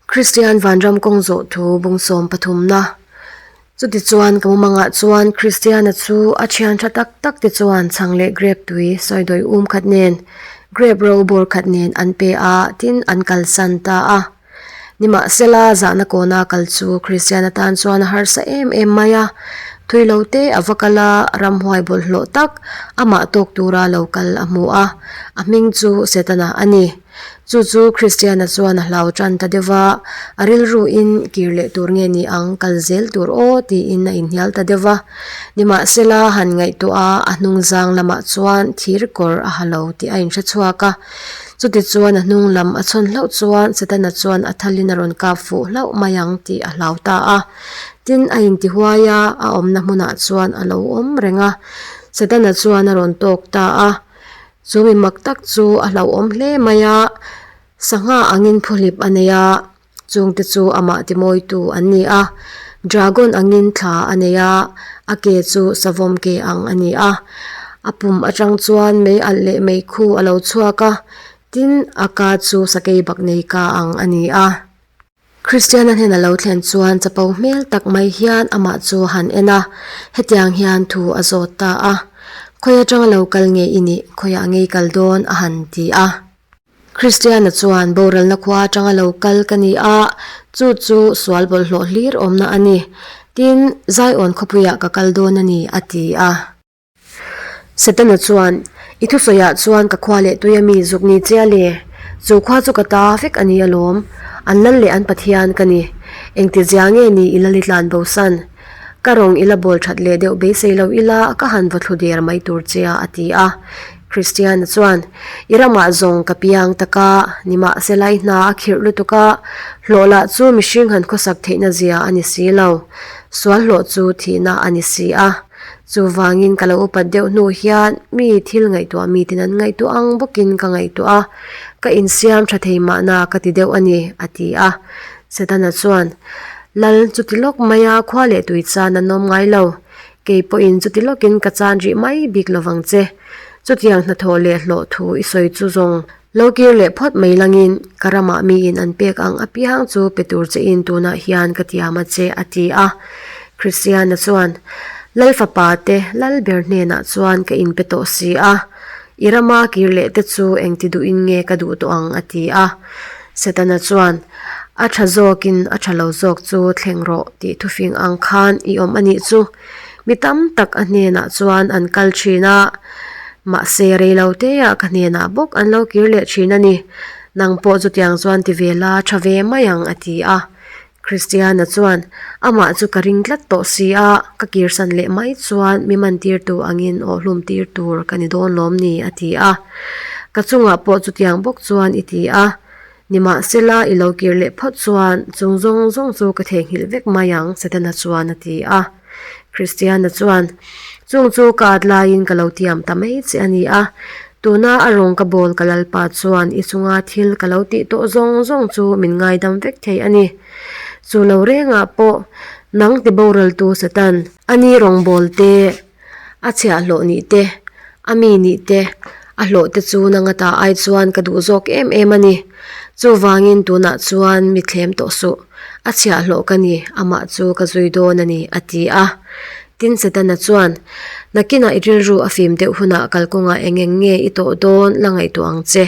Kristian vanram kawng zawh thu bung sawm pathumna. Chutichuan ka mumangah chuan Kristiana chu a thian tha tak tak te chuan chhang leh grep tui sawidawi um khat nen grep ro bawr khat nen an pe a tin an kalsan ta a. Nimahsela zahna kawna kal chu Kristiana tan chuan a harsa em em mai a, thui lo te a va kal a, ramhuai bawlhhlawh tak amah tawk tura lo kal a hmu a, a hming chu Setana a ni. Chu chu Kristiana chuan a hlau tan ta deuh va, a rilruin kir leh tur nge ni ang, kal zel tur aw tiin a inhnial ta deuh va. Nimahsela han ngaihtuah a, a hnungzang lamah chuan thir kawr a ha lo tih a inhre chhuak a. Chutichuan a hnung lam a chhawn hlauh chuan Setana chuan a thalin a rawn kap fuh hlauh mai ang tih a hlau ta a. Tin, a intihuai a, a awmna hmunah chuan a lo awm reng a. Setana chuan a rawn tawk ta a. Chu mi mak tak chu a hlauhawm hle mai a, sangha angin phuhlip a nei a, chungte chu amah timawitu an ni a. Dragon angin thla a nei a, a ke chu savawm ke ang a ni a. A pum atang chuan mei alh leh mei khu a lo chhuak a, tin a ka chu sakei bak nei ka ang a ni a. Kristiana hnen a lo thlen chuan chapo hmel tak mai hian amah chu a han en a, hetiang hian thu a zawt ta a, Khawi atanga lo kal nge i nih, khawiah ngei kal dawn a han ti a. Kristiana chuan boralna khua atanga lo kal ka ni a, chu chu sual bawlhhlawh hlir awmna a ni. Tin, Zion khawpuiah ka kal dawn a ni a ti a. Setana chuan, I thusawiah chuan ka khua leh tuia mi zuk ni che a le? Chu khua chu ka ta vek a ni alawm. An lal leh an Pathian ka ni. Engti zia nge ni i lal i tlan bosan? Ka rawng i la bawl that leh deuh beisei lo ila ka han va thlu der mai tur che a, a ti a. Kristiana chuan, I ramah zawng ka piang tak a, nimahsela i hna a khirh lutuk a, hlawh lah chu mihring han khawsak theihna zia a ni si lo. Sual hlawh chu thihna a ni si a. Chuvangin ka lo upat deuh hnu hian mi thil ngaihtuah miten an ngaihtuah ang bawkin ka ngaihtuah a, ka insiam tha thei mahna ka ti deuh a ni, a ti a. Setana chuan, Lal, chuti lawk maia khua leh tui chan an awm ngai lo. Kei pawhin chuti lawkin ka chan rih mai bik lovang che. Chutiang hnathawh leh hlawh thu i sawi chu zawng lo kir leh phawt mai langin ka ramah miin an pek ang apiang chu pe tur chein tunah hian ka tiam a che, a ti a. Kristiana chuan, Lal fapa te lal ber hnenah chuan ka inpe tawh si a, i rama kir leh te chu engti duhin nge ka duh tawh ang, a ti a. Setana chuan, A tha zawkin a tha lo zawk chu thleng rawh tih thufing ang khan i awm a nih chu. Mi tam tak a hnenah chuan an kal thin a, mahse rei lo teah ka hnenah bawk an lo kir leh thin a ni. Nang pawh chutiang chuan ti ve la tha ve mai ang, a ti a. Kristiana chuan, Amah chu ka ring tlat tawh si a, ka kirsan leh mai chuan mi mantirtu angin awhhlum tir tur ka ni dawn lawm ni, a ti a. Ka chungah pawh chutiang bawk chuan i ti a. Nimahsela i lo kir leh phawt chuan chung zawng zawng chu ka theihnghilh vek mai ang, Setana chuan a ti a. Kristiana chuan, Chung chu ka at laiin ka lo tiam ta mai che a ni a, tuna a rawng ka bawl ka Lalpa chuan i chunga thil ka lo tih tawh zawng zawng chu min ngaidam vek thei a ni. Chu lo rengah pawh nang ti boraltu Satan, a ni rawngbawl te, a chhiahhlawh nih te, a mi nih te, a hlawh te chu nanga ta ai chuan ka duh zawk em em a ni. Chuvangin tunah chuan mi thlem tawh suh. A chhiahhlawh ka ni, amah chu ka zui dawn a ni, a ti a. Tin Setana chuan, Nakinah i rilru a fim deuh hunah kalkawngah eng eng nge i tawh dawn la ngaihtuah ang che.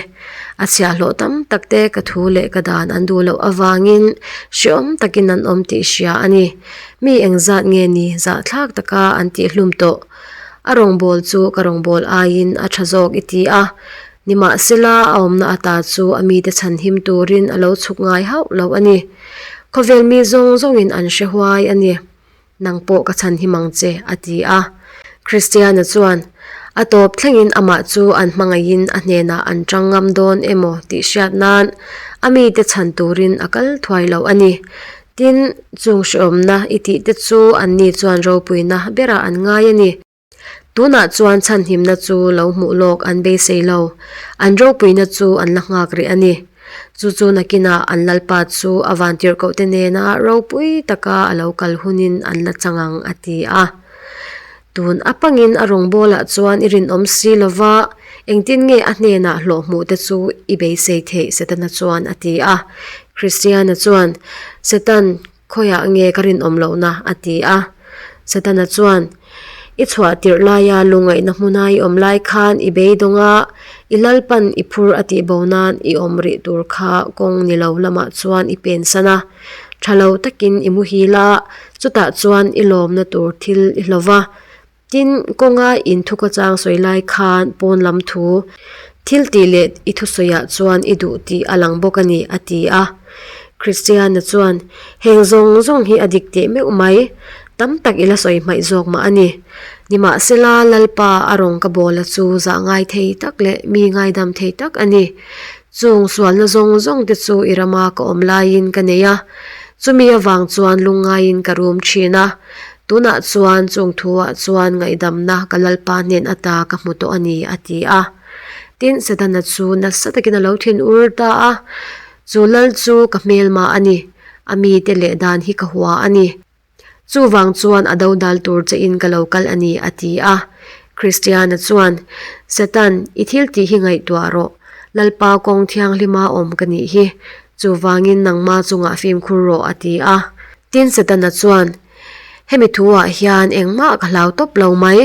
A chhiahhlawh tam tak te ka thu leh ka dan an duh loh avangin hrehawm takin an awm tih hria a ni. Mi engzat nge ni zahthlak taka an tihhlum tawh? A rawngbâwl chu ka rawngbâwl aiin a ṭha zâwk i ti a. Nimahsela, a awmna ata chu a mite chhanhim tûrin a lo chhuk ngai hauh lo a ni. Khawvêl mi zawng zawngin an hre huai a ni. Nang pawh ka chhanhim ang che, a ti a. Kristiana chuan, A tawp thlengin amah chu an hmangaihin a hnenah an ṭang ngam dawn emaw tih hriat nan a mite chhan turin a kal thuai lo a ni. Tin, chung hrehawmna i tih te chu anni chuan ropuina berah an ngai a ni. Tunah chuan chhanhimna chu lo hmuh lawk an beisei lo, an ropuina chu an la nghak rih a ni. Chu chu nakinah an Lalpa chu a vantirhkohte nena ropui taka a lo kal hunin an la chang ang, a ti a. Tun apangin a rawngbawlah chuan i rinawm si lo va, engtin nge a hnenah hlawh hmuh te chu i beisei theih Setana chuan a ti a. Kristiana chuan, Setan, khawiah nge ka rinawm lohna? a ti a. Setana chuan, I chhuah tirh laia lungaihna hmuna i awm lai khan i beidawng a, i Lalpan i phur a tih bo nan i awm rih tur kha kawng ni lo lamah chuan i pensan a. Tha lo takin i muhil a, chutah chuan i lawmna tur thil i hlo va. Tin, kawnga in thu khawchang sawi lai khan pawn lam thu thil tih leh i thusawiah chuan i duh tih a lang bawk a ni, a ti a. Kristiana chuan, Heng zawng zawng hi a dik teh meuh mai, tam tak i la sawi hmaih zawk mah a ni. Nimahsela, Lalpa a rawn ka bawla chu zah ngai thei tak leh mi ngaidam thei tak a ni. Chung sualna zawng zawng te chu i rama ka awm laiin ka nei a, chumi avang chuan lungngaiin ka rum thin a. Tunah chuan chung thuah chuan ngaihdamna ka Lalpa hnen ata ka hmu tawh a ni, a ti a. Tin, Setana chu nasa takin a lo thin ur ta a, Chu lal chu ka hmelma a ni, a mite leh dan hi ka hua a ni. Chuvang chuan a dodal tur che in ka lo kal a ni, a ti a. Kristiana chuan, Satan, i thil tih hi ngaihtuah rawh. Lalpa kawng thianghlima awm ka nih hi. Chuvangin nangma chungah fimkhur rawh, a ti a. Tin, Setana chuan, Hemi thuah hian engmah ka hlau tawp lo mai.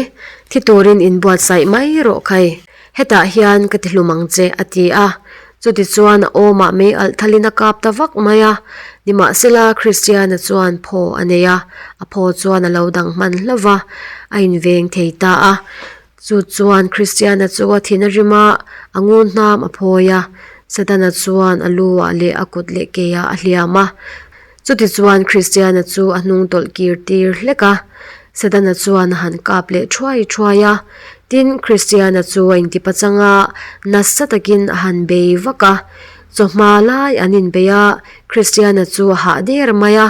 Thi turin inbuatsaih mai rawh khai. Hetah hian ka ti hlum ang che, a ti a. Chutichuan a awmah mei alh thalin a kap ta vak mai a. Nimahsela, Kristiana chuan phaw a nei a, a phaw chuan a lo dang hman hlauh va, a inveng thei ta a. Chu chuan Kristiana chu a thin a rim a, a ngun hnam a phawi a. Setana chuan a lu ah leh a kut leh ke ah a hliam a. Chutichuan Kristiana chu a hnung tawlh kir tir hlek a, Setana chuan a han kap leh thuai thuai a. Tin, Kristiana chu a inti pachang a, nasa takin a han bei vak a. Chawhma lai an inbei a, Kristiana chu a hah der mai a,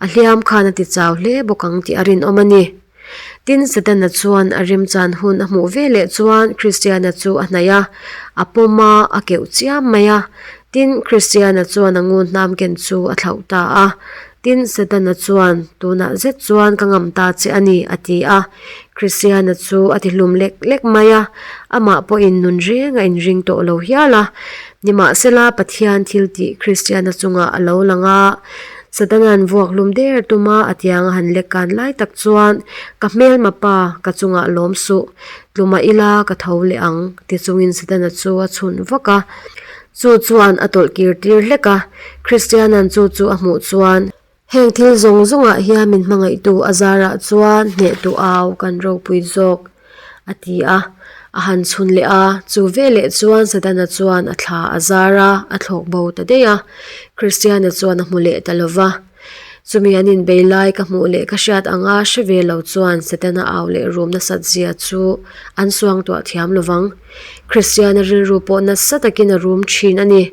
a hliam khan a ti chau hle bawk ang tih a rinawm a ni. Tin, Setana chuan a remchan hun a hmuh ve leh chuan Kristiana chu a hnaih a, a pawm a, a keuh chiam mai a. Tin, Kristiana chuan a ngun hnam ken chu a thlauh ta a. Tin, Setana chuan, Tunah zet chuan ka ngam ta che a ni, a ti a. Kristiana chu a ti hlum lek lek mai a, amah pawhin nun reng a inring tawh lo hial a. Nimahsela, Pathian thiltih Kristiana chungah a lo lang a. Satana'n vuak hlum der tuma a tiang a han lek kan lai tak chuan, Ka hmelma pa, ka chungah lawm suh. Tlumah ila ka tho leh ang, ti chungin Satana chu a chhun vak a. Chu chuan a tawlh kir tir hlek a. Kristiana'n chu chu a hmuh chuan, Heng thil zawng zawngah hian min hmangaihtu a zarah chuan hnehtu au kan ropui zawk. A ti a, a han chhun leh a, chu veleh chuan Satana chuan a thla a zar a, a thlawk bo ta daih a. Kristiana chuan a hmu leh ta lo va. Chumi an inbei lai ka hmuh leh ka hriat anga hre ve lo chuan Satana au leh rum nasat zia chu an suangtuah thiam lo vang. Kristiana rilru pawh nasa takin a rum thin a ni.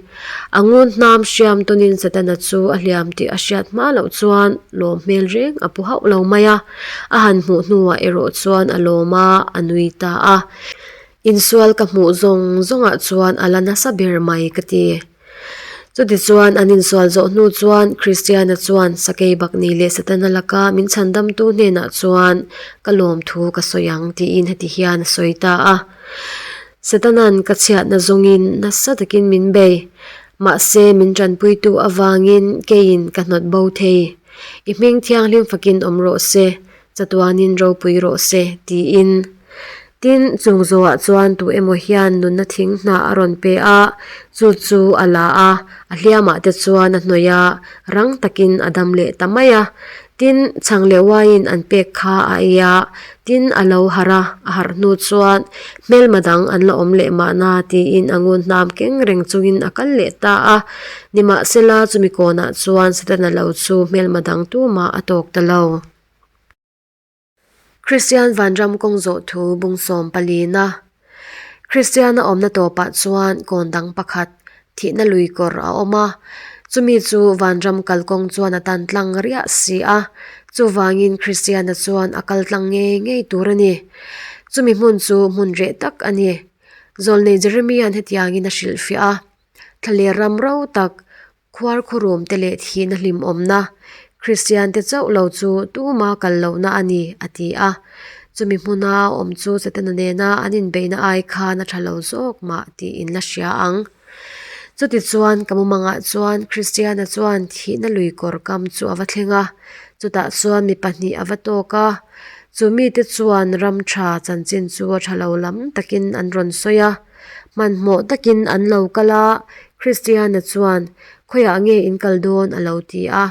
A ngun hnam hriam tawnin Setana chu a hliam tih a hriat hma loh chuan lawm hmel reng a pu hauh lo mai a, a han hmuh hnuah erawh chuan a lawm a, a nui ta a. Insual ka hmuh zawng zawngah chuan a la nasa ber mai ka ti. Chutichuan an insual zawh hnu chuan Kristiana chuan Sakei Bakni leh Setana laka min chhandamtu hnenah chuan ka lawmthu ka sawi ang tiin heti hian a sawi ta a. Setanan ka chhiatna zawngin nasa takin min bei. Mahse, min tanpuitu avangin keiin ka hnawt bo thei. I hming thianghlim fakin awm rawh se, chatuanin ropui rawh se, tiin. Tin, chung zawhah chuan tu emaw hian nunna thing hnah a rawn pe a, chu chu a la a, a hliamah te chuan a hnawih a, rang takin a dam leh ta mai a. Tin, chhang leh uaiin an pek kha a ei a, tin a lo harh a, a harh hnu chuan hmelma dang an la awm leh mahna tiin a ngun hnam keng reng chungin a kal leh ta a. Nimahsela, chumi kawnah chuan Setana lo chu hmelma dang tumah a tawk ta lo. Kristian Vanram kawng zawh thu bung sawm palina. Kristiana awmna tawpah chuan kawn dang pakhat, thihna lui kawr a awm a. Chumi chu Vanram kalkawng chuan a tan tlang riah si a. Chuvangin Kristiana chuan a kal tlang ngei ngei tur a ni. Chumi hmun chu hmun reh tak a ni. Zawlnei Jeremia'n hetiangin a hrilhfiah a, Thlaler ram ro tak, Khuar khurum te leh thihna hlimawmna, Kristian te chauh lo chu tuma kal lohna a ni, a ti a. Chumi hmuna a awm chu Setana nena an inbeihna ai khan a tha lo zawk mah tiin la hria ang. Chutichuan, ka mumangah chuan Kristiana chuan thihna lui kawr kam chu a va thleng a, chutah chuan mi pahnih a va tawk a. Chu mite chuan ram tha chanchin chu a tha lo lam takin an rawn sawi a. Hmanhmawh takin an lo kal a, Kristiana chuan, Khawiah nge in kal dawn? a lo ti a.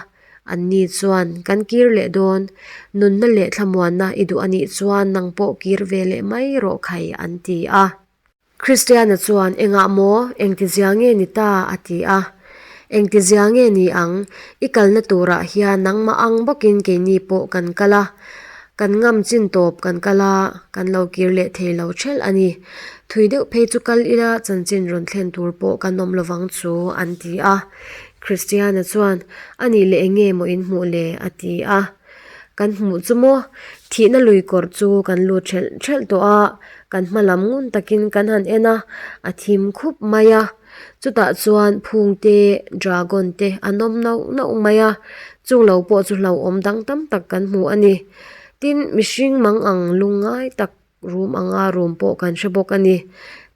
Anni chuan, Kan kir leh dawn. Nunna leh thlamuanna i duh a nih chuan nang pawh kir ve leh mai rawh khai, an ti a. Kristiana chuan, Engah maw? Engtizia nge ni ta? a ti a. Engtizia nge ni ang? I kalna turah hian nangmah ang bawkin keini pawh kan kal a. Kan ngam chin tawp kan kal a, kan lo kir leh thei lo ṭhelh a ni. Thui deuh phei chu kal ila chanchin rawn thlen tur pawh kan awm lovang chu, an ti a. Kristiana chuan, A nih leh eng nge maw in hmuh le? a ti a. Kan hmuh chu maw? Thihna lui kawr chu kan lut ṭhelh ṭhelh tawh a, kan hma lam ngun takin kan han en a, a thim khup mai a. Chutah chuan phung te, dragon te an awm nauh nauh mai a, chung lo pawh chu hlauhawm dang tam tak kan hmu a ni. Tin, mihring mang ang lungngai tak rum anga rum pawh kan hre bawk a ni.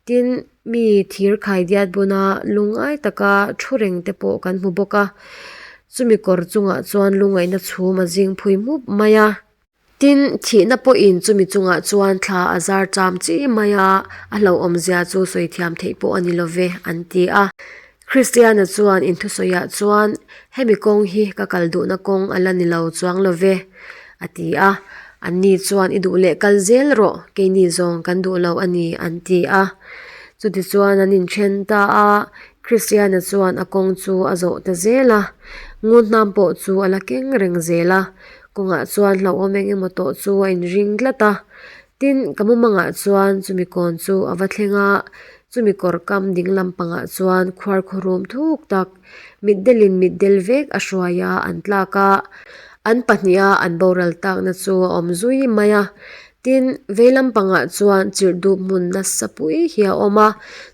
Tin, mi thir khaidiat buna lungngai taka thu reng te pawh kan hmu bawk a. Chumi kawr chungah chuan lungngaihna chhum a zing phui mup mai a. Tin, thihna pawhin chumi chungah chuan thla a zar cham chi mai a, a hlauhawmzia chu sawi thiam theih pawh a ni lo ve, an ti a. Kristiana chuan inthusawiah chuan, Hemi kawng hi ka kal duhna kawng a la ni lo chuang lo ve, a ti a. Anni chuan i duh leh kal zel rawh, keini zawng kan duh lo a ni, an ti a. Chutichuan an inthen ta a, Kristiana chuan a kawng chu a zawh ta zel a, ngunhnam pawh chu a la keng reng zel a. Kawngah chuan hlauhawm eng emaw tawh chu a inring tlat a. Tin, ka mumangah chuan chumi kawn chu a va thleng a, chumi kawr kam ding lampangah chuan khuar khawrum thuk tak, mitdelin mitdel vek a hruai a, an tlak a. An pahniha an boral takna chu a awm zui mai a. Tin, vei lampangah chuan chirhdup hmun nasa pui hi a awm a,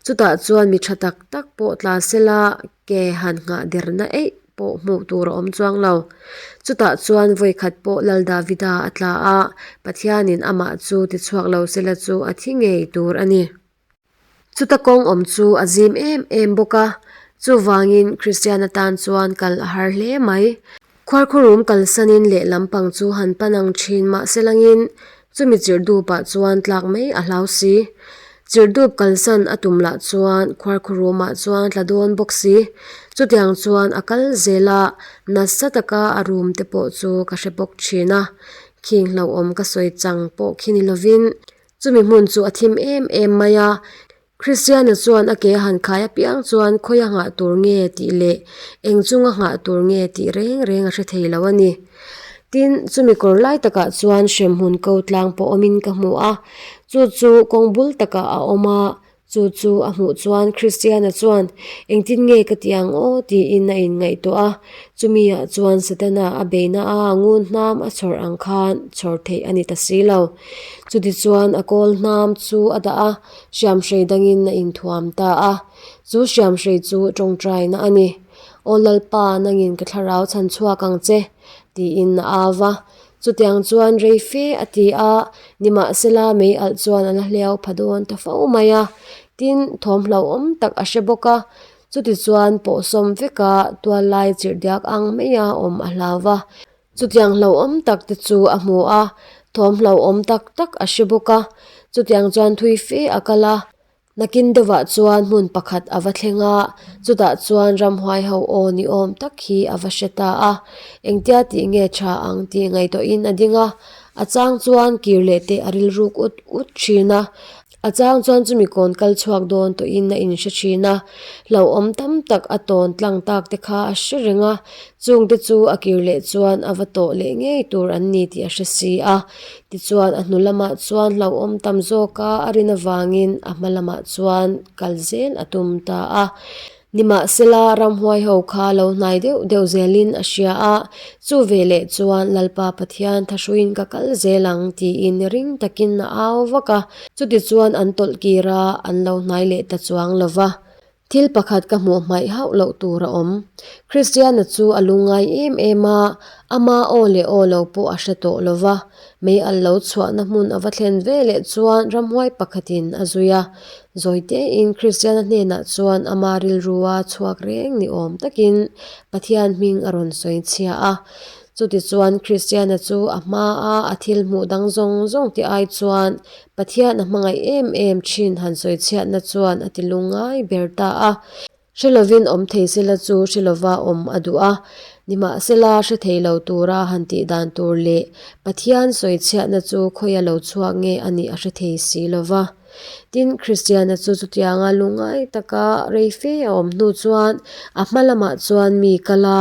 chutah chuan mi tha tak tak pawh tla sela ke han nghah derna eih pawh hmuh tur a awm chuang lo. Chutah chuan vawikhat pawh Lal Davida a tla a, Pathianin amah chu tichhuak lo sela chu a thi ngei tur a ni. Chuta kawng awm chu a zim em em bawk a, chuvangin Kristian atan chuan kal a har hle mai. Khuarkhurum kalsanin lehlam pang chu han pan ang thin mahse langin Chumi chirhdupah chuan tlak mai a hlau si. Chirhdup kalsan a tum lah chuan khuarkhurumah chuan tla dawn bawk si. Chutiang chuan a kal zel a, nasa taka a room te pawh chu ka hre bawk thin a. Khing hlauhawm ka sawi chang pawh khi ni lovin chumi hmun chu a thim em em mai a. Kristiana chuan a ke a han khai apiang chuan khawi a nghah tur nge tih leh eng chunga nghah tur nge tih reng reng a hre thei lo a ni. Tin, chumi kawr lai takah chuan hremhmun ko tlang pawh awmin ka hmu a, chu chu kawng bul takah a awm a, chu chu a hmuh chuan Kristiana chuan engtin nge ka ti ang aw tiin a inngaihtuah a, chumi ah chuan Setana a beihna a ngun hnam a chhawr ang khan chhawr theih a ni ta si lo. Chutichuan a kawl hnam chu a dah a, Hriamhrei dangin a inthuam ta a, chu hriamhrei chu tawngtaina a ni. Aw Lalpa, nangin ka thlarau chhan chhuak ang che, tiin a au va. Chutiang chuan rei fe a ti a, nimahsela mei alh chuan a la hliau pha dawn ta fo mai a. Tin, thawm hlauhawm tak a hre bawk a, chutichuan pawhsawm veka tuallai chirhdiak ang maia awm a hlau va. Chutiang hlauhawm tak te chu a hmu a, thawm hlauhawm tak tak a hre bawk a. Chutiang chuan thui fe a kal a, nakin deuhah chuan hmun pakhat a va thleng a, chutah chuan ramhuai ho aw ni awm tak hi a va hre ta a. Engtia tih nge tha ang tih ngaihtuahin a ding a, a chang chuan kir leh teh a rilruk ut ut thin a. A chang chuan chumi kawn kal chhuak dawn tawhin a inhre thin a, hlauhawm tam tak a tawn tlang tak te kha a hre reng a, chungte chu a kir leh chuan a va tawh leh ngei tur an ni tih a hre si a. Tichuan a hnu lamah chuan hlauhawm tam zawka a rin avangin a hma lamah chuan kal zel a tum ta a. Nimahsela, ramhuai ho kha lo hnai deuh deuh zelin a hria a, chu veleh chuan Lalpa Pathian thahruiin ka kal zel ang tiin ring takin a au vak a, chutichuan an tawlh kir a, an lo hnai leh ta chuang lo va. Thil pakhat ka hmuh hmaih hauh loh tur a awm. Kristiana chu a lungngai em em a, ama aw leh aw lo pawh a hre tawh lo va. Mei al lo chhuahna hmun a va thlen ve leh chuan ramhuai pakhatin a zui a. Zawi tein Kristiana hnenah chuan ama rilrua chhuak reng ni awm takin Pathian hming a rawn sawi chhia a. Chutichuan Kristiana chu a hmaa a thil hmuh dang zawng zawng te ai chuan Pathian a hmangaih em em thin han sawi chhiatna chuan a ti lungngai ber ta a. Hre lovin awm thei sela chu hre lova awm a duh a, nimahsela hre thei lo tura han tih dan tur leh Pathian sawi chhiatna chu khawia lo chhuak nge a nih a hre thei si lova. Tin, Kristiana chu chutianga lungngai taka rei fe a awm hnu chuan a hma lamah chuan mi kal a,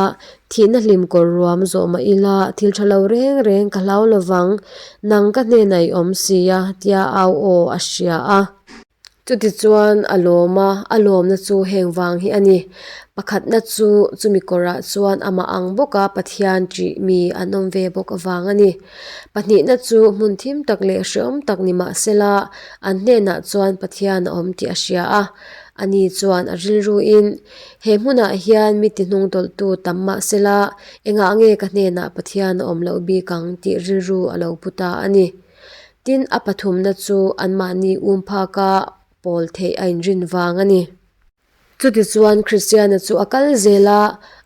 Thihna hlim kawr ruam zawh mah ila thil tha lo reng reng ka hlau lovang, nang ka hnenah i awm si a, tia au aw a hria a. Chutichuan a lawm a, a lawmna chu heng vang hi a ni. Pakhatna chu chumi kawrah chuan amah ang bawka Pathian ṭih mi an awm ve bawk avang a ni. Pahnihna chu hmun thim tak leh hrehawm tak ni mah sela an hnenah chuan Pathian a awm tih a hria a. Ani chuan a rilruin, He hmunah hian mi tihnungtawlhtu tam mah sela engah nge ka hnenah Pathian a awm loh bik ang tih rilru a lo pu ta a ni. Tin, a pathumna chu anmahni um phaka pawl theih a inrin vang a ni. Chutichuan Kristiana chu a kal zel a,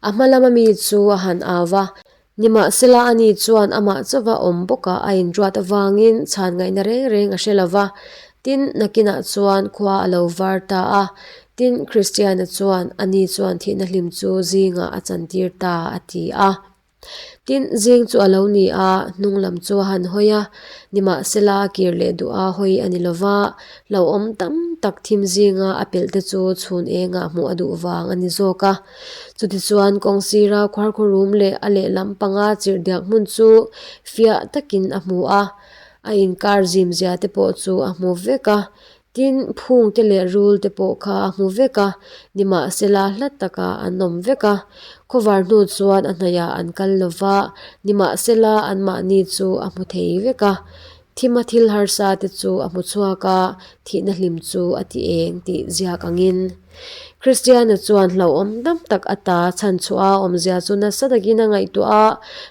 a hma lama mi chu a han au va. Nimahsela ani chuan amah chauva awm bawka a inruat avangin chhan ngaihna reng reng a hre lo va. Tin, nakinah chuan khua a lo var ta a. Tin, Kristiana chuan ani chuan thihna hlim chu zingah a chantir ta a ti a. Tin, zing chu a lo ni a, hnung lam chu a han hawi a, nimahsela a kir leh duh a hawi a ni lo va, hlauhawm tam tak thim zinga a pelh te chu chhun engah hmuh a duh vang a ni zawk a. Chutichuan kawng sira khuarkhurum leh a lehlam panga chirhdiak hmun chu fiah takin a hmu a, a inkar zimzia te pawh chu a hmu vek a. Tin, phung te leh rul te pawh kha a hmu vek a, nimahsela hla takah an awm vek a. Khawvar hnu chuan a hnaihah an kal lo va, nimahsela anmahni chu a hmu thei vek a. Thima thil harsa te chu a hmu chhuak a, thihna hlim chu a ti eng tih ziak angin. Kristiana chuan hlauhawm dam tak a ta chhanchhuah a awmzia chu nasa takin a ngaihtuah a,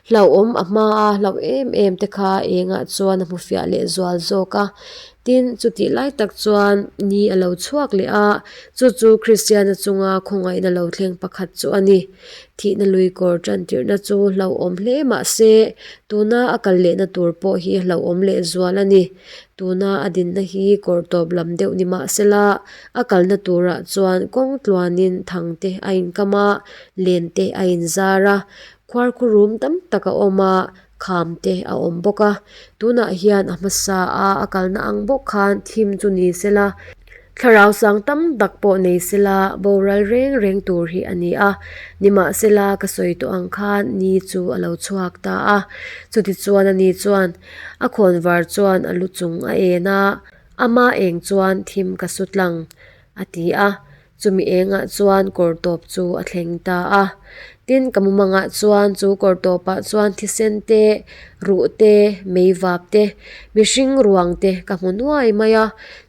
hlauhawm a hmaa hlauh em em te kha engah chuan a hmu fiah leh zual zawk a. Tin, chutih lai tak chuan ni a lo chhuak leh a, chu chu Kristiana chunga khawngaihna lo thleng pakhat chu a ni. Thihna lui kawr tantirhna chu hlauhawm hle mah se, tuna a kal lehna tur pawh hi hlauhawm lehzual a ni. Tuna a dinna hi kawr tawp lam deuh ni mah sela, a kalna turah chuan kawng tluanin thang te a inkam a, len te a inzar a, khuarkhurum tam tak a awm a, kham te a awm bawk a. Tunah hian a hmasa a a kalna ang bawk khan thim chu ni sela, thlarau sang tam tak pawh nei sela boral reng reng tur hi a ni a. Nimahsela ka sawi tawh ang khan ni chu a lo chhuak ta a. Chutichuan ani chuan a khawnvar chuan a lu chung a en a, ama eng chuan thim ka su tlang a ti a. Chumi engah chuan kawr tawp chu a thleng ta a. Tin, ka mumangah chuan chu kawr tawpah chuan thisen te, ruh te, meivap te, mihring ruang te ka hmu nuai mai a.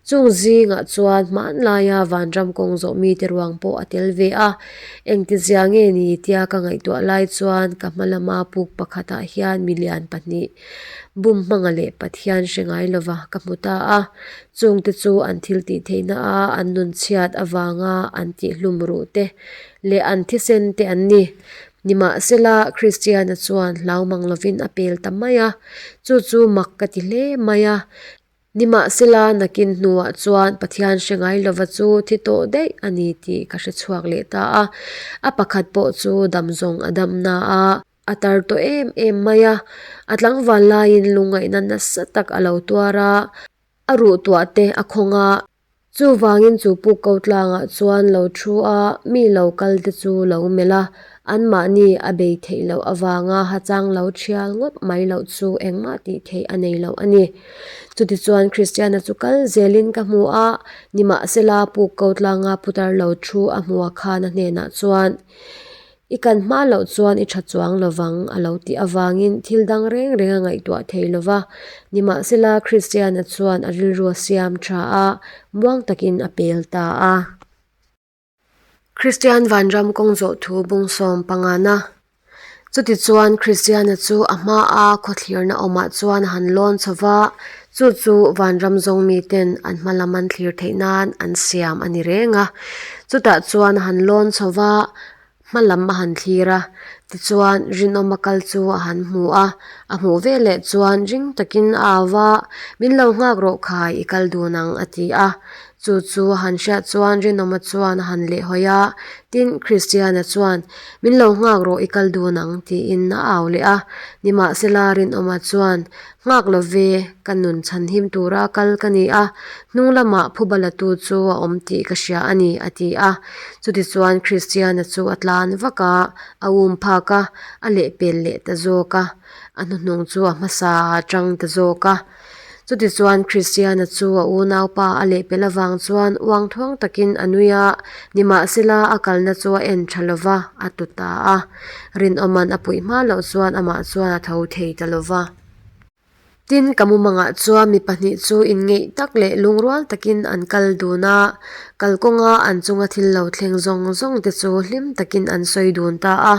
Chung zingah chuan hmanlaia vanram kawng zawh mite ruang pawh a tel ve a. Engtizia nge ni tia ka ngaihtuah lai chuan ka hma lama puk pakhatah hian milian pahnih bum hmanga leh Pathian hre ngai lova ka hmu ta a. Chungte chu an thil tih theihna a an nun chhiat avanga an tihhlum ruh te leh an thisen te an ni. Nimahsela, Kristiana chuan hlau mang lovin a pel ta mai a, chu chu mak ka ti hle mai a. Nimahsela, nakin hnuah chuan Pathian hre ngai lova chu thi tawh daih a ni tih ka hre chhuak leh ta a. A pakhat pawh chu dam zawng a dam na a. A tar tawh em em mai a, a tlangval laiin lungngaihna nasa tak a lo tuar a, a ruh tuah te a khawng a. Chuvangin chu puk ko tlangah chuan lo thu a, mi lo kal te chu lo melh a, anmahni a bei theih loh avanga hachang lo thial ngawt mai loh chu engmah tih theih a nei lo a ni. Chutichuan Kristiana chu kal zelin ka hmu a, nimahsela puk ko tlanga putar lo thu a hmuha khan a hnenah chuan, I kan hma loh chuan i tha chuang lovang a lo tih avangin thil dang reng reng a ngaihtuah thei lo va. Nimahsela Kristiana chuan a rilru a siam tha a, muang takin a pel ta a. Kristian Vanram kawng zawh thu bung sawm pangana. Chutichuan Kristiana chu a hmaa khawthlirna awmah chuan a han lawn chho va, chu chu Vanram zawng miten an hma lam an thlir theih nan an siam a ni reng a. Chutah chuan a han lawn chho va, hma lam a han thlir a, tichuan rinawma kal chu a han hmu a, a hmuh veleh chuan ring takin a au va, Min lo nghak rawh khai, i kal dun ang a ti a. Chu chu a han hriat chuan rinawma chuan a han lehhawi a, tin Kristiana chuan, Min lo nghak rawh i kal dun ang tiin a au leh a. Nimahsela rinawma chuan, Nghak lo ve, ka nun chhanhim tura kal ka ni a, hnung lamah phuba latu chu a awm tih ka hria a ni, a ti a. Chutichuan Kristiana chu a tlan vak a, a um phak a, a lehpel leh ta zawk a, a hnuhnung chu a hmasa a tang ta zawk a. Chutichuan Kristiana chu a unaupa a lehpel avang chuan uangthuang takin a nui a, nimahsela a kalna chu a en tha lova, a tu ta a. Rinawman a puih hma loh chuan amah chuan a tho thei ta lova. Tin, ka mumangah chuan mi pahnih chu inngeih tak leh lungrual takin an kal dun a, kalkawnga an chunga thil lo thleng zawng zawng te chu hlim takin an sawi dun ta a.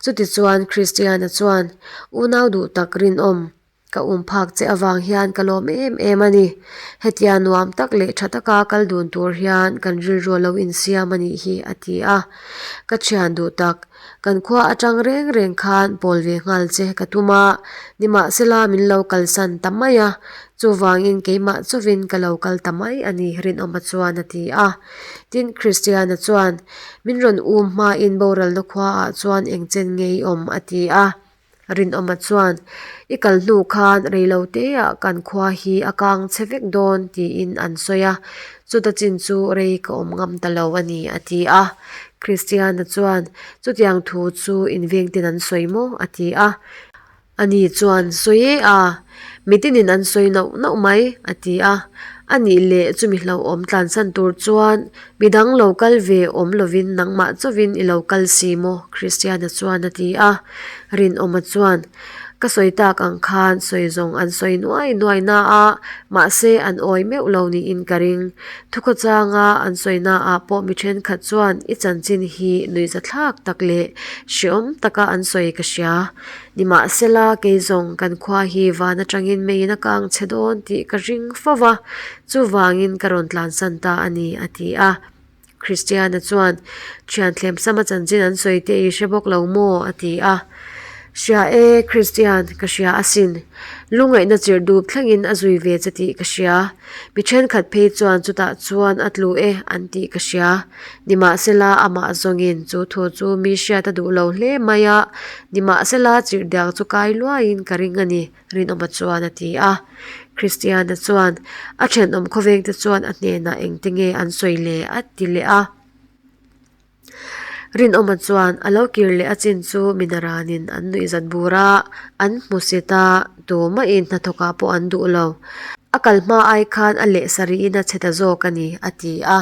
Chutichuan Kristiana chuan, Unau duh tak rinawm, Ka um phak che avang hian ka lawm em em a ni. Hetia nuam tak leh tha taka kal dun tur hian kan rilru a lo insiam a nih hi, a ti a. Ka thian duh tak, kan khua atang reng reng khan pawl ve nghal che ka tum a, nimahsela min lo kalsan ta mai a, chuvangin keimah chawvin ka lo kal ta mai a ni, Rinawma chuan a ti a. Tin, Kristiana chuan, Min rawn um hmain boralna khuaah chuan engchen nge i awm? a ti a. Rinawma chuan, I kal hnu khan reilo teah kan khua hi a kang che vek dawn tiin an sawi a, chuta chin chu rei ka awm ngam ta lo a ni a ti a. Kristiana chuan, Chutiang thu chu invengten an sawi maw? a ti a. Ani chuan, Sawi e a, mitinin an sawi nauh nauh mai a ti a. A nih leh chumi hlauhawm tlansan tur chuan midang lo kal ve awm lovin nangmah chauhin i lo kal si maw? Kristiana chuan a ti a. Rinawma chuan, Ka sawi tak ang khan sawi zawng an sawi nuai nuai na a, mahse an awi meuh lo niin ka ring. Thukhawchanga an sawi naah pawh mi thenkhat chuan i chanchin hi nuihzathlak tak leh hreawm taka an sawi ka hria. Nimahsela, kei zawng kan khua hi van atangin meiin a kang chhe dawn tih ka ring fo va, chuvangin ka rawn tlansan ta a ni, a ti a. Kristiana chuan, Thianthlem sama chanchin an sawi te i hre bawk lo maw? a ti a. Hria e, Kristian, ka hria asin. Lungaihna chirh dup thlengin a zui ve che tih ka hria. Mi thenkhat phei chuan chutah chuan a tlu e an tih ka hria. Nimahsela amah zawngin chu thu chu mi hriat a duh lo hle mai a, nimahsela chirhdiak chu kai luaiin ka ring a ni, Rinawma chuan a ti a. Kristiana chuan a thenawm khawvengte chuan a hnenah engte nge an sawi le a ti leh a. Rinawma chuan a lo kir leh a chin chu minaranin an nuihzat bur a, an hmusit a, tumahin hnathawkah pawh an duh lo. A kal hma ai khan a leh sarihin a chhe ta zawk a ni, a ti a.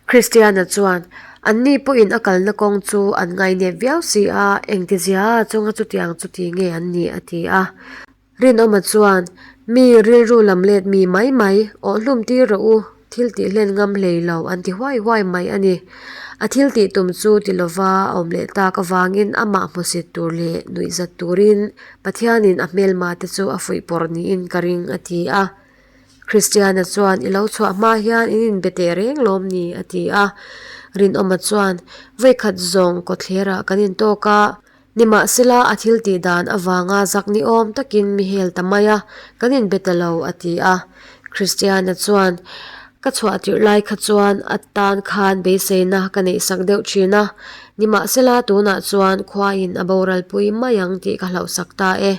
Kristiana chuan, Anni pawhin a kalna kawng chu an ngainep viau si a, engtizia chunga chutiang chu ti nge an nih? a ti a. Rinawma chuan, Mi rilru lam let mi mai mai, awh hlum tir rawh u, thil tih hlen ngam hlei lo an ti huai huai mai a ni. A thil tih tum chu ti lova a awm leh tak avangin amah hmusit tur leh nuihzat turin Pathianin a hmelma te chu a fuihpawrh niin ka ring, a ti a. Kristiana chuan, I lo chhuah hma hian in inbe teh reng lawm ni? a ti a. Rinawma chuan, Vawikhat zawng kawthlerah kan intawk a, nimahsela a thil tih dan avanga zak ni awm takin mi hel ta mai a, kan inbe ta lo, a ti a. Kristiana chuan, Ka chhuah tirh lai kha chuan a tan khan beiseina ka neihsak deuh thin a, nimahsela tunah chuan khuain a boralpui mai ang tih ka hlauhsak ta e.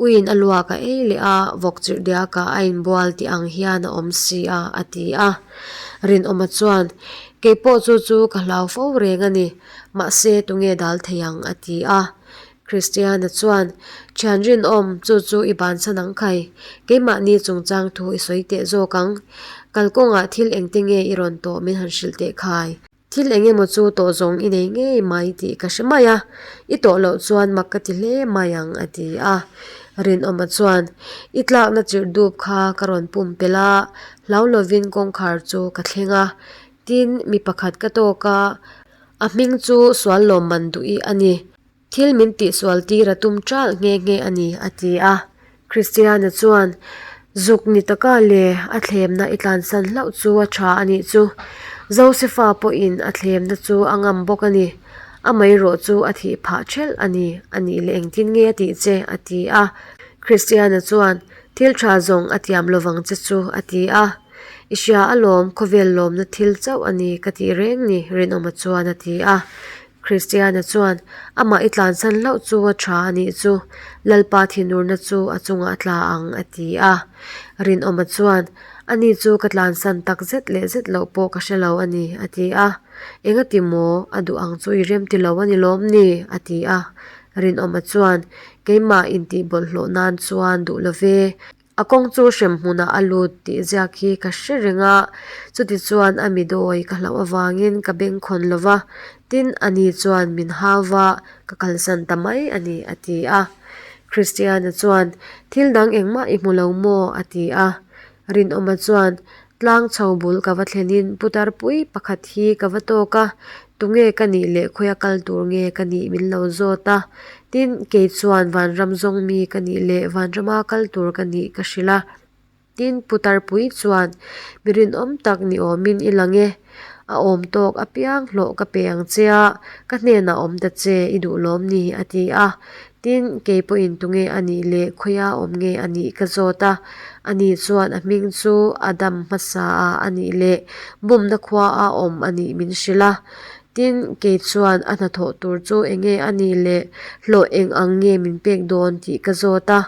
Uiin a luak a ei leh a, vawk chirh diakah a inbual tih ang hian a awm si a, a ti a. Rinawma chuan, Kei pawh chu chu ka hlau fo reng a ni, mahse tunge dal thei ang, a ti a. Kristiana chuan, Thian rinawm, chu chu i bansan ang khai, keimahni chungchang thu i sawi teh zawk ang. Kalkawngah thil engte nge i rawn tawh min han hrilh teh khai. Thil eng emaw chu tawh zawng i nei ngei mai tih ka hre mai a, i tawh loh chuan mak ka ti hle mai ang a ti a. Rinawma chuan, I tlakna chirh dup kha ka rawn pum pelh a, hlau lovin kawngkhar chu ka thleng a. Tin, mi pakhat ka tawk a, a hming chu sual lawmman duh i a ni. Thil min tihsual tir a tum ṭalh nghe nghe a ni, a ti a. Kristiana chuan, Zuk ni taka le, a thlemna i tlansan hlauh chu a ṭha a nih chu. Josefa pawhin a thlemna chu a ngam bawk a ni. Amaherawh chu a thih phah ṭhelh a ni, a nih leh engtin nge a tih che? a ti a. Kristiana chuan, Thil ṭha zawng a tiam lovang che chu, a ti a. I hria alawm, khawvel lawmna thil chauh a ni ka tih reng ni, Rinawma chuan a ti a. Kristiana chuan, Amah i tlansan hlauh chu a tha a nih chu, Lalpa thinurna chu a chungah a tla ang, a ti a. Rinawma chuan, Ani chu ka tlansan tak zet leh zet loh pawh ka hre lo a ni, a ti a. Engati maw, a duh ang chu i rem ti lo a ni lawm ni? a ti a. Rinawma chuan, Keimah intih bawlhhlawh nan chuan duh lo ve. A kawng chu hrem hmunah a lut tih ziak hi ka hre reng a, chutichuan a mi dawi ka hlauh avangin ka bengkhawn lo va, tin ani chuan min hau va, ka kalsan ta mai a ni, a ti a. Kristiana chuan, Thil dang engmah i hmu lo maw? a ti a. Rinawma chuan, Tlang chho bul ka va thlenin putar pui pakhat hi ka va tawk a, tunge ka nih leh khawia kal tur nge ka nih min lo zawt a. Tin, kei chuan vanram zawng mi ka nih leh vanrama kal tur ka nih ka hrilh a. Tin, putar pui chuan, Mi rinawm tak ni awmin i lang e. A awm tawk apiang hlawh ka pe ang che a, ka hnenah awm ta che i duh lawm ni? a ti a. Tin, kei pawhin tunge a nih leh khawia awm nge a nih ka zawt a. Ani chuan a hming chu a dam hmasa a a nih leh bumna khua a awm a nih min hrilh a. Tin, kei chuan a hnathawh tur chu enge a nih leh hlawh eng ang nge min pek dawn tih ka zawt a.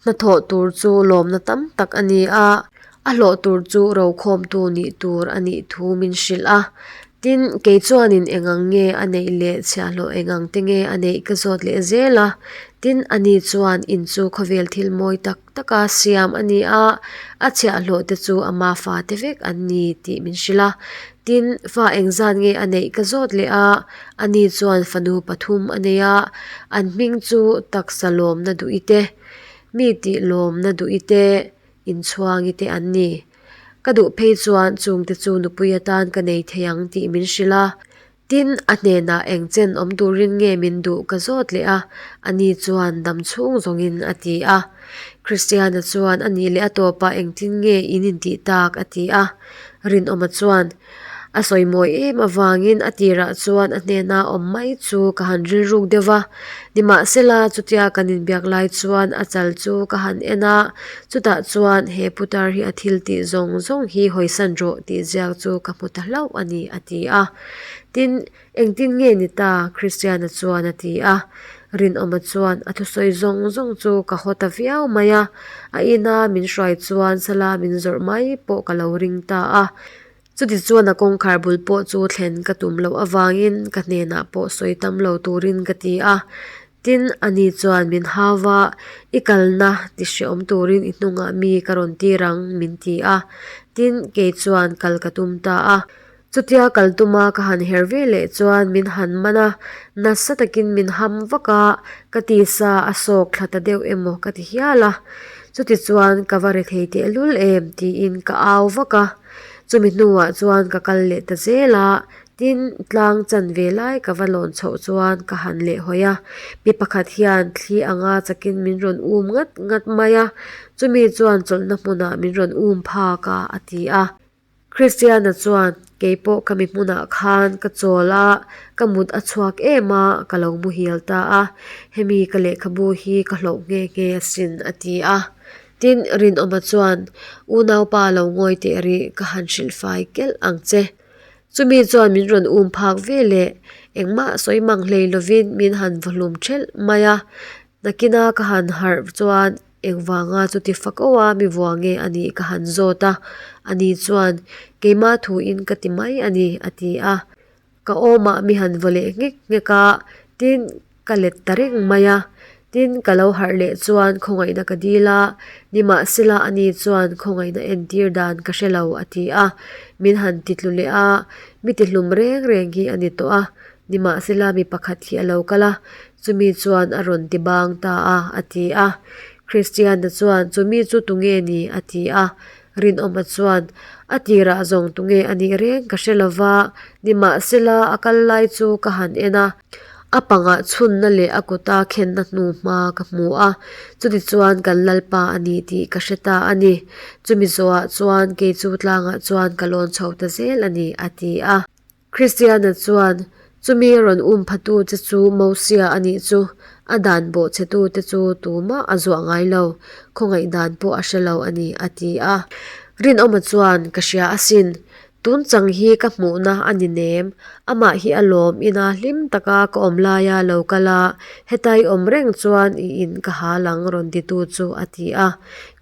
Hnathawh tur chu lawmna tam tak a ni a, a hlawh tur chu rokhawmtu nih tur a nih thu min hrilh a. Tin, kei chuanin eng ang nge a neih leh chhiahhlawh eng ang te nge a neih ka zawt leh zel a. Tin, ani chuan in chu khawvel thil mawi tak taka siam a ni a, a chhiahhlawh te chu ama fate vek an ni tih min hrilh a. Tin, fa engzat nge a neih ka zawt leh a, ani chuan fanu pathum a nei a, an hming chu taksa lawmna duh te, mi tih lawmna duh te, inchhuangi te an ni. Ka duh phei chuan chungte chu nupui atan ka nei thei ang tih min hrilh a. Tin, a hnenah eng chen awm turin nge min duh ka zawt leh a, ani chuan dam chhung zawngin a ti a. Kristiana chuan a nih leh a tawpah engtin nge in intih tak a ti a. Rinawma chuan a sawi mawi em avangin a tirah chuan a hnena awm mai chu ka han rilruk deuh va. Nimahsela, chutia kan inbiak lai chuan a chal chu ka han en a, chutah chuan he putar hi a thil tih zawng zawng hi hawisan rawh tih ziak chu ka hmu ta hlauh a ni, a ti a. Tin, engtin nge ni ta? Kristiana chuan a ti a. Rinawma chuan a thusawi zawng zawng chu ka haw ta viau mai a, a ina min hruai chuan sala min zawrh mai pawh ka lo ring ta a. Chutichuan a kawngkhar bul pawh chu thlen ka tum loh avangin ka hnenah pawh sawi tam lo turin ka ti a. Tin, ani chuan min hau va, I kalna ti hrehawm turin i hnungah mi ka rawn tir ang, min ti a. Tin, kei chuan kal ka tum ta a. Chutia kal tuma ka han her ve leh chuan min han man a, nasa takin min ham vak a, ka tisa a sawk thla ta deuh emaw ka ti hial a. Chutichuan ka va ri thei tehlul em tiin ka au vak a. Chumi hnuah chuan ka kal leh ta zel a, tin tlang chan ve lai ka va lawn chhoh chuan ka han leh hawi a, mi pakhat hian thli anga chakin min rawn um ngat ngat mai a, chumi chuan chawlhna hmunah min rawn um phak a, a ti a. Kristiana chuan, Keipawh ka mi hmunah khan ka chawl a, ka mut a chhuak em a, ka lo muhil ta a, hemi ka lehkhabu hi ka hlauh nghe nghe asin, a ti a. Tin, Rinawma chuan, Unaupa lo ngawi teh rih, ka han hrilh fai kelh ang che. Chumi chuan min rawn um phak ve leh, engmah sawi mang hlei lovin min han va hlum thelh mai a. Nakina ka han harh chuan engvanga chuti fak oa mi vua nge a nih ka han zawt a, ani chuan, Keimah thuin ka ti mai a ni, a ti a. Ka awmah mi han vaw leh nghek nghek a, tin, ka let ta reng mai a. Tin, ka lo harh leh chuan khawngaihna ka dil a, nimahsela ani chuan khawngaihna entir dan ka hre lo a ti a. Min han ti tlu leh a, mi ti hlum reng reng hi a ni tawh a, nimahsela mi pakhat hi a lo kal a, chumi chuan a rawn ti bang ta a, a ti a. Kristiana chuan, Chumi chu tunge ni? a ti a. Rinawma chuan, A tirah zawng tunge a nih reng ka hre lova, nimahsela a kal lai chu ka han en a. A pangah chhunna leh a kuta khenna hnu hma ka hmu a, chutichuan kan Lalpa a ni tih ka hre ta a ni. Chumi zawhah chuan kei chu tlangah chuan ka lawn chho ta zel a ni, a ti a. Kristiana chuan, Chumi rawn um phatu che chu Mosia a nih chu, a dan bawhchhetute chu tumah a zuah ngai lo, khawngaih dan pawh a hre lo a ni, a ti a. Rinawma chuan, Ka hria asin, Tun chang hi ka hmuhna a ni nem. Amah hi a lawm ina hlim taka ka awm laia lo kal a, heta i awm reng chuan i in ka hal ang rawn titu chu a ti a.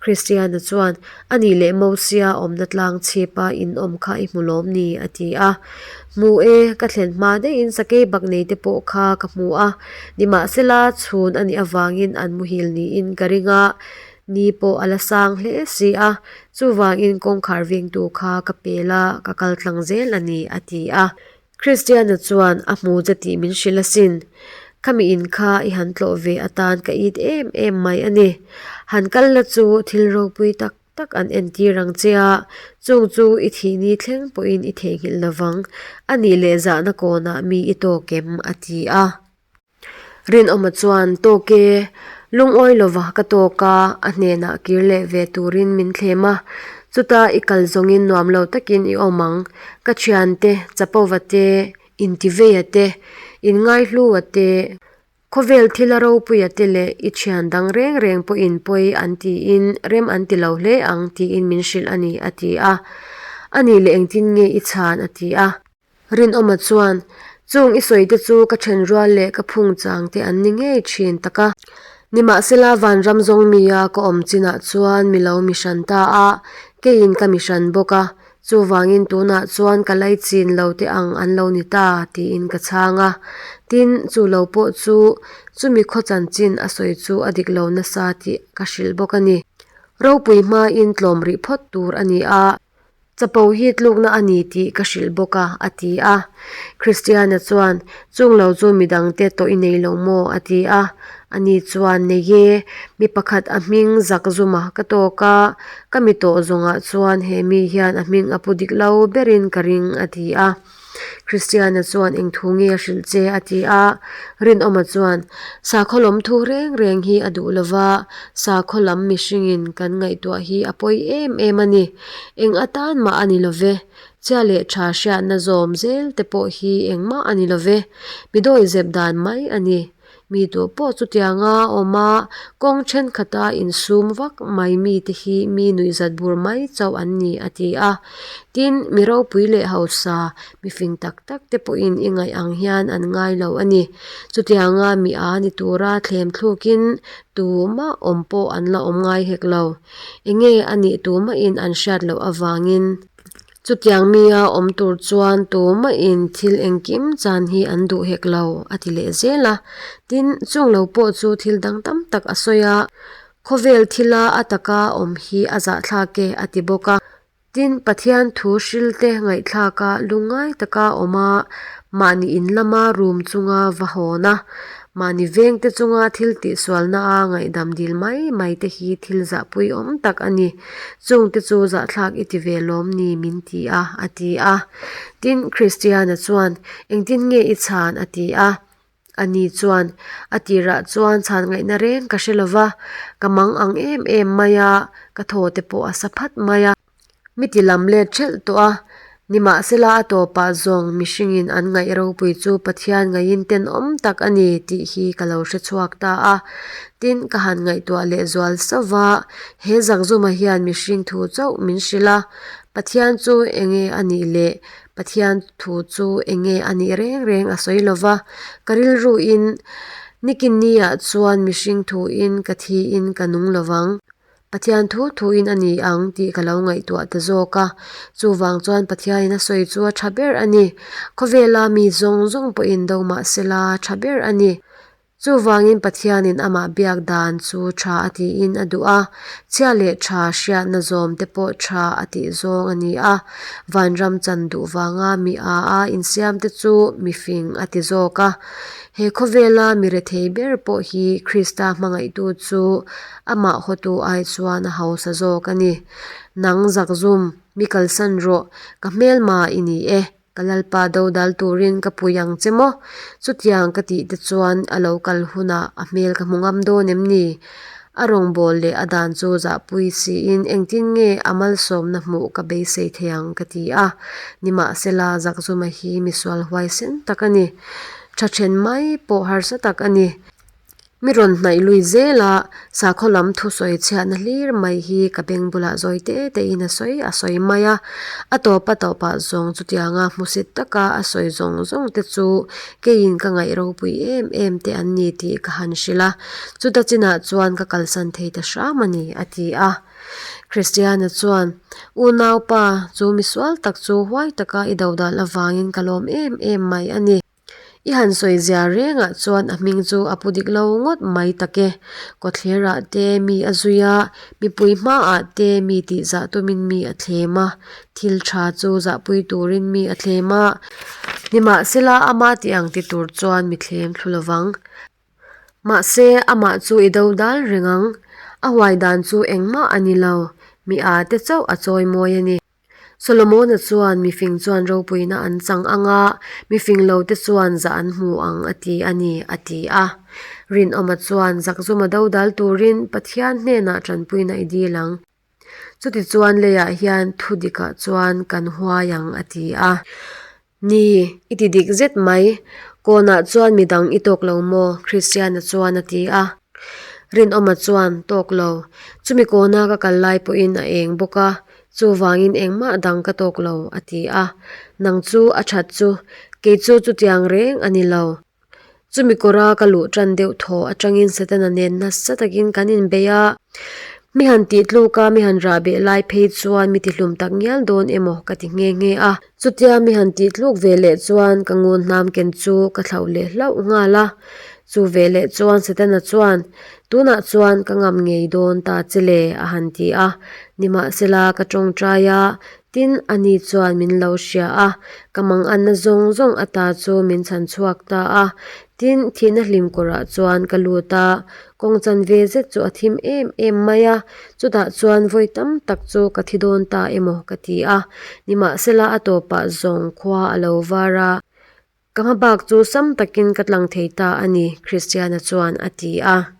Kristiana chuan, A nih leh Mosia awmna tlang chhipa in awm kha i hmu lawm ni? a ti a. Hmu e, ka thlen hma daihin sakei bak nei te pawh kha ka hmu a, nimahsela chhun a nih avangin an muhil niin ka ring a, Ni pawh a la sang hle si a, chuvangin kawngkhar vengtu kha ka pel a, ka kal tlang zel a ni, a ti a. Kristiana chuan a hmu che tih min hrilh asin. Khami in kha i han tlawh ve atan ka it em em mai a ni. Han kal la chu thil ropui tak tak an entir ang che a, chung chu i thih ni thleng pawhin i theihnghilh lovang, a nih leh zahna kawnah mi i tawk em? a ti a. Rinawma chuan, Tawk e, lungawi lova ka tawk a, a hnenah kir leh ve turin min thlem a, chuta i kal zawngin nuam lo takin i awm ang, ka thiante, Chapova te, Intiveia te, Inngaihluwa te, khawvel thila ropuia te leh i thian dang reng reng pawhin pawi an tiin rem an ti lo hle ang tiin min hrilh a ni, a ti a. A nih leh engtin nge i chhan? a ti a. Rinawma chuan, Chung i sawi te chu ka then rual leh ka phung chang te an ni ngei thin tak a. Nimahsela vanram zawng mia ka awm chinah chuan mi lo mi hran ta a, keiin ka mi hran bawk a, chuvangin tunah chuan ka lei chin lo te ang an lo ni ta, tiin ka chhang a. Tin, chu lo pawh chu chumi khaw chanchin a sawi chu a dik lo nasa tih ka hrilh bawk a ni. Ropui hmain tlawm rih phawt tur a ni a. Chapo hi tlukna a ni tih ka hrilh bawk a, a ti a. Kristiana chuan, Chung lo chu midangte tawh i nei lo maw? a ti a. Ani chuan, Nei e, mi pakhat a hming zak zuma ka tawk a, ka mi tawh zawngah chuan he mi hian a hming a pu dik lo berin ka ring, a ti a. Kristiana chuan eng thu nge a hrilh che? a ti a. Rinawma chuan, Sakhaw lawm thu reng reng hi a duh lo va, sakhaw lam mihringin kan ngaihtuah hi a pawi em em a ni. Eng atan mah a ni lo ve. Chia leh tha hriatna zawm zel te pawh hi engmah a ni lo ve. Mi dawihzep dan mai a ni. Mi duh pawh chutianga awm a, kawng thenkhat-a insum vak mai mite hi mi nuihzat bur mai chauh an ni, a ti a. Tin, mi ropui leh hausa, mi fing tak tak te pawhin i ngaih ang hian an ngai lo a ni. Chutianga mi a ni tura thlem thlukin tumah awm pawh an la awm ngai hek lo. Enge a nih tumahin an hriat loh avangin. Chutiang mia awm tur chuan tumahin thil engkim chan hi an duh hek lo, a ti leh zel a. Tin, chung lo pawh chu thil dang tam tak a sawi a, khawvel thila a taka awm hi a zahthlak e, a ti bawk a. Tin, Pathian thu hrilte ngaihthlaka lungngai taka awm a, mahni in lama room chunga va hawn a, Mahni vengte chunga thil tihsualnaa ngaihdam dil mai mai te hi thil zahpui awm tak a ni. Chungte chu zahthlak i ti ve lawm ni min ti a, a ti a. Tin, Kristiana chuan, Engtin nge i chhan? a ti a. Ani chuan, A tirah chuan chhan ngaihna reng ka hre lo va, ka mang ang em em mai a, ka thaw te pawh a sa phat mai a. Mi ti lam let ṭhelh tawh a, nimahsela a tawpah zawng mihringin an ngaih ropui chu Pathian ngaihin tenawm tak a ni tih hi ka lo hre chhuak ta a. Tin, ka han ngaihtuah leh zual sauh va, he zakzuma hian mihring thu chauh min hrilh a, Pathian chu enge a nih leh Pathian thu chu enge a nih reng reng a sawi lo va, ka rilruin nikinniah chuan mihring thuin ka thiin ka nung lo vang. Pathian thu thuin a ni ang tih ka lo ngaihtuah ta zawk a, chuvang chuan Pathianin a sawi chu a tha ber a ni. Khawvela mi zawng zawng pawhin do mah sela tha ber a ni. Chuvangin Pathianin amah biak dan chu tha a tiin a duh a, chhia leh tha hriatna zawm te pawh tha a tih zawng a ni a. Vanram chan duh vanga mi a a insiam te chu mi fing a ti zawk a. He khawvela mi rethei ber pawh hi Krista hmangaihtu chu amah hawtu ai chuan a hausa zawk a ni. Nang zakzum, mi kalsan rawh, ka hmelma i ni e. Ka Lalpa dodal turin ka pui ang che maw? Chutiang ka tih te chuan a lo kal hunah a hmel ka hmu ngam dawn em ni? A rawngbâwl leh a dan chu zahpui siin engtin nge a malsawmna hmuh ka beisei thei ang ka ti a. Nimahsela, Zakzuma hi misual huaisen tak a ni. Tha then mai pawh harsa tak a ni. Mi rawn hnaih lui zel a, sakhaw lam thusawi chhiatna hlir mai hi ka beng bulah zawi te tein a sawi a sawi mai a. A tawp a tawpah zawng chutianga hmusit taka a sawi zawng zawng te chu keiin ka ngaih ropui em em te an ni tih ka han hrilh a, chuta chinah chuan ka kalsan thei ta hram a ni, a ti a. Kristiana chuan, Unaupa, chu misual tak chu huai taka i dodal avangin ka lawm em em mai a ni. I han sawi zia rengah chuan a hming chu a pu dik lo ngawt mai tak e. Kawthlerah te mi a zui a, mipui hmaah te mi tihzah tumin mi a thlem a, thil tha chu zahpui turin mi a thlem a. Nimahsela ama tih ang ti tur chuan mi thlem thlu lovang. Mahse, amah chu i do dal reng ang. A huai dan chu engmah a ni lo, mi â te chauh a chawi mawi a ni. Solomona chuan mifing chuan ropuina an chang ang a, mifing lote chuan zah an hmu ang a ti a ni, a ti a. Rinawma chuan zakzuma do dal turin Pathian hnenah tanpuina i dil ang. Chutichuan leiah hian thu dikah chuan kan huai ang, a ti a. Ni, i ti dik zet mai. Kawnah chuan midang i tawk lo maw? Kristiana chuan a ti a. Rinawma chuan, Tawk lo. Chumi kawna ka kal lai pawhin a eng bawk a, chuvangin engmah dang ka tawk lo, a ti a. Nang chu a that chu, kei chu chutiang reng a ni lo. Chumi kawra ka luh tan deuh thaw atangin Setana nen nasa takin kan inbei a, mi han tih tluk a, mi han rah beh lai phei chuan mi tihlum tak ngial dawn emaw ka ti nghe nghe a. Chutia mi han tih tluk ve leh chuan ka ngun hnam ken chu ka thlauh leh hlauh nghal a. Chu ve leh chuan Setana chuan, Tunah chuan ka ngam ngei dawn ta che le, a han ti a. Nimahsela ka tawngtai a, Tin, ani chuan min lo hria a, ka manganna zawng zawng ata chu min chhan chhuak ta a. Tin, thihna hlim kawrah chuan ka lut a, kawng chan ve zet chu a thim em em mai a, chutah chuan vawi tam tak chu ka thi dawn ta emaw ka ti a. Nimahsela a tawpah zawng khua a lo var a, ka hma bak chu sam takin ka tlang thei ta a ni, Kristiana chuan a ti a.